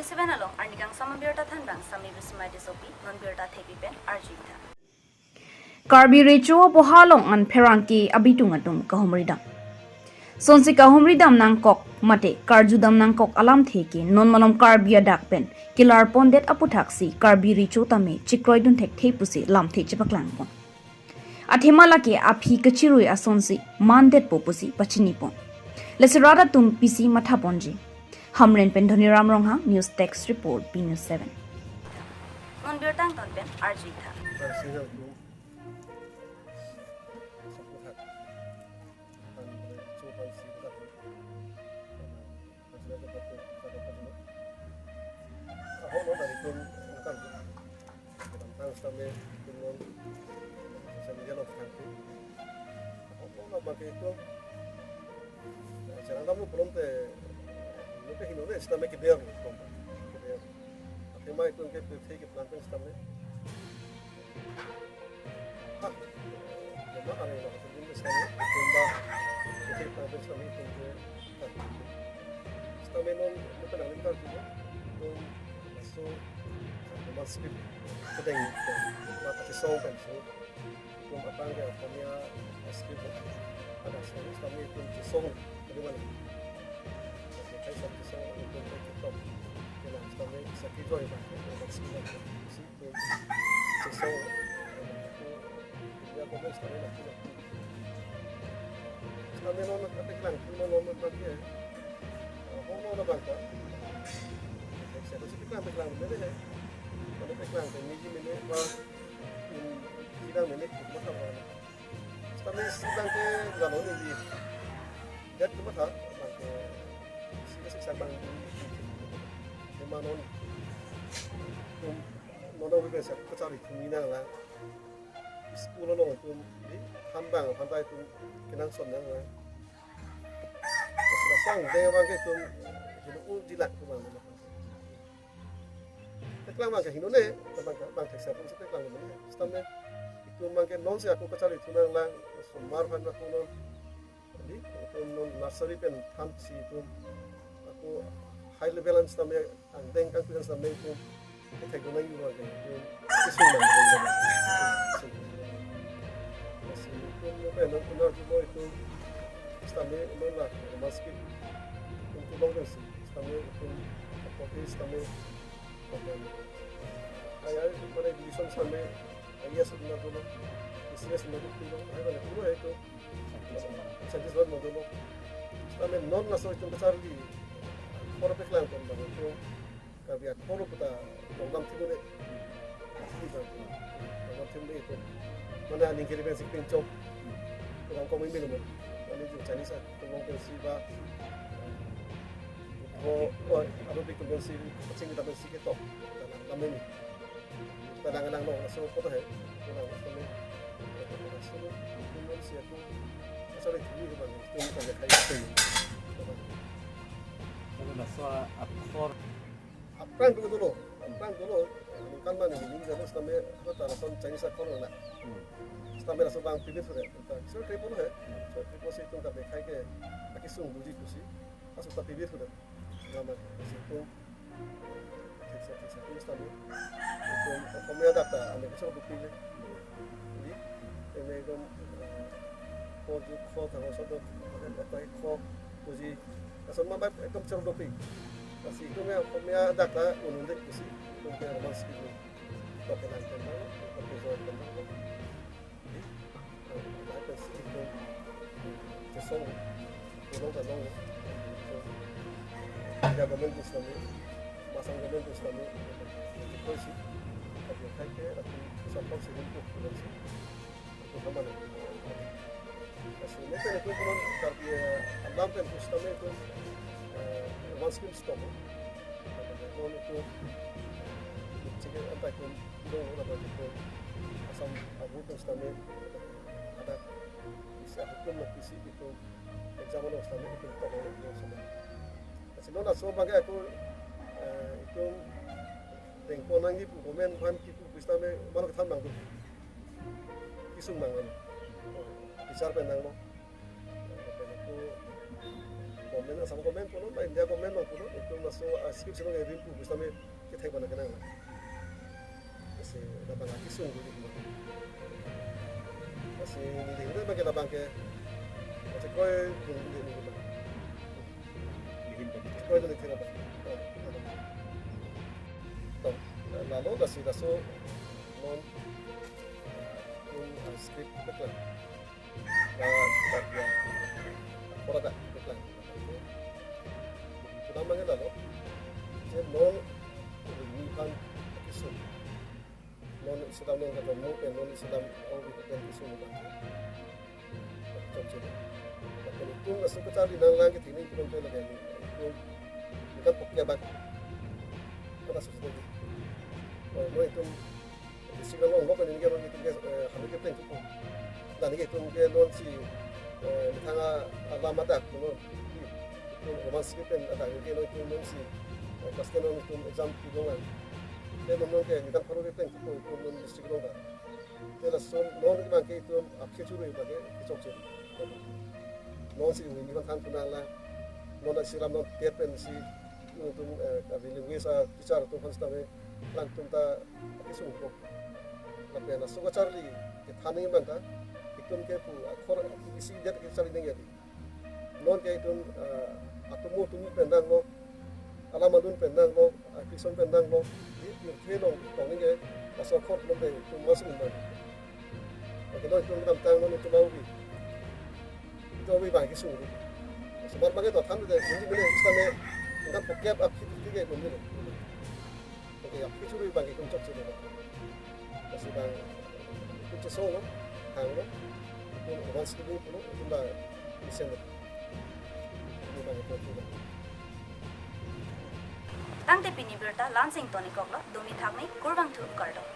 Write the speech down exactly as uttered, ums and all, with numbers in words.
Seven along arnikangsam abirta thanbang Sami Bismai Tissopi, non birta thepi pen arju-iktha. Karbi Recho apoha along an pherangke abitung atum kahumridam. Sonsi kahumridam nangkok mate karjudam nangkok alamthe ke non malom Karbi adak pen kelarpondet aputhaksi Karbi Recho tame chekroidun thekthe pusi lamthe chepaklangpon. Athema lake aphi kachirui asonsi mandetpo pusi pachinipon. Lasi rat atum pisi mathaponji. Hamren pen Dhoniram Ronghang, News Desk Report, B News seven. Non birta angton pen arju-iktha. Ahok lo dari tum, tum, kedamtang sitame tum non social media lo tangte. Ahok lo na bangke tum, eh, cherang damlo pulote, lo ke hingno le sitame keder lo tum, keder. Athema itum ke pirthe keplang pen sitame. Ah, jama are lo, tum sitame, tum ba, pirthe keplang pen sitame, tum ke, ah. Sitame non, lo ke nanglim kar tum, tum, laso, roman script kedeng, ba kachesong pen so, tum apang ke Oxomiya script, ada song, sitame tum chesong, kedua ni. Oke, kai song chesong, tum ke ketok. Kena sitame sakhi joy ba, roman script ba, si tum chesong, tum ya komen sitame na, sitame non, kepaklang, tum non, non, non, bangke. Ahok lo na bangke. Siapa sih kita paklang mene he? Mana paklang ke niji mene ba, hmm, sidang mene, masa ba. Sitame sidang ke galo ni di. Dia tu masa bangke, sida sih sabang di. Ema non, tum, non, non, bisa kachari tum inang la. School along tum, di, thanbang, thanbang tum, kenangsot nang la. Sasang, deng bangke tum, hino u jilak tum bang. Paklang bangke hingno ne, bangke, bangke siapa sih paklang ne. Sitame, itum bangke non si ako kachari tum nang lang, somar phan ako non. Di, itum non nursery pen thansi itum ako high level an sitame angdeng kangpir an sitame itum kethek nang yu bangke itum kisung nang. Lasi itum pen nang kunar jubo itum sitame non la maski itum tulong pensi sitame itum kopi sitame ayah mana division sitame ayah sitame dolo, business sitame dolo, ayah mana dolo itu. Scientist man dolo. Sitame non laso itum kacharli. Akhor paklang pen bang itum Karbi akhor puta program thik un-e. Program thik un-e itum. Mana aning kiri pensi pinchok. Program kong ini lo. Ani ju Chinese a, kong pensi ba. Oh, oh, ado pik pensi, paching kita pensi ketok. Dalam kami ni. Kadang-kadang lo, so, kota hai. Kadang-kadang lo. So, tum si aku, asal itu ni, bang, tum kan hai itu. Lalu laso akhor. Aphrang dolo, aphrang dolo. Kan mana ni, ini kalau sitame, apa, lason Chinese akhor na. Hmm. Sitame laso bang pibit sudah. So, kripo hai. Hmm. So, kripo si tum kan hai ke, akisung buji pusi. Laso ta pibit sudah. Lama si tum. Thekse, thekse, thekse, tami. Itum Oxomiya adak ta, ane keso bupi le. Di, ene ekdom, eh, ko ju ko ta ko so do, ko ta ko ji. Lason ma ba ekdom chero bupi. Lasi itum ya Oxomiya adak ta un-un dek si. Itum ke roman script ni. Toke nang tentang, toke joy tentang. Di, eh, lapen si itum, eh, chesong, tulong ta long, so, India government pusitame, Assam government pusitame, eh, koisi, tapi khai ke, tapi support si lumpu, koisi, itu sama nih. Kasi ini kan itu kalau Karbi, eh, alam kan pusitame itu, eh, one stream stop. Kalau itu, cek apa itu, itu apa itu, Assam abu pusitame, ada bisa hukum lah, isi itu exam lo sitame itum toklo lo sitame. Kasi non laso bangke ako, eh, itum dengpon nangji pu komen phan kipu pusitame mano kethan nanglo. Kisung nanglo. Bichar pen nanglo. Pen ako komen Assam government punon, ba India government along punon, itum laso, ah, script si along rim pu, pu sitame kethek abang kenang. Lasi labang akesung ko di. Lasi neli neli abang ke labang ke, lasi kroi tum di neli abang. Kroi tum di thira abang. Oh, labang. To, lalo lasi laso non, ah, tum, ah, script beklang. Ba, ba, ya. Pora da, beklang. Tum abang ke lalo. Je non, ni pan akesung. Non isi alam non kata mo pen, non isi alam au bi pen kesung abang. Chokche. Lapen itum laso kacharli nanglang ke thini itum ke lagi ni. Itum ningkan phokep abang. Kata susu lagi. Oh, non itum isi alam non, non ke ningke non itum ke, eh, hami ke pleng thupo. Dan ningke itum ke non si, eh, methang alam adak non. Itum roman script pen adak ningke non itum non si, eh, class ten non itum exam pi longan. Te non non ke ningkan pharo ke pleng thupo itum non district along ta. Te lason non abang ke itum akhei churu abang ke chokche. Non si uni ni than thu nanglang. Non isi alam non tet pen si itum, eh, Karbi language a teacher atum aphan sitame alangtum ta akesung ko. Lapen laso kacharli kethan abang ta itum ke pu akhor isi det kacharli nangji. Non ke itum, eh, atomo atomi pen nanglo, alam adun pen nanglo, akrison pen nanglo, di pirthe along tong nangji, laso akhor along pen itum masuk abang. Oke, non itum kedamtang non itum au bi. Itum au bi abang kesung. Semar abang ke to than de, hindi mene, sitame, ningkan phokep akhei ke, hindi mene. Oke, ya, kechuru abang ke itum chokche lo. Lasi abang, itum chesong lo, hang lo, itum roman script pulo, itum ba isen lo. Itum abang ke itum lo. Tangte pini abirta la-ansi ingtonikoklo, dumi thakme, kurvangthu kardom.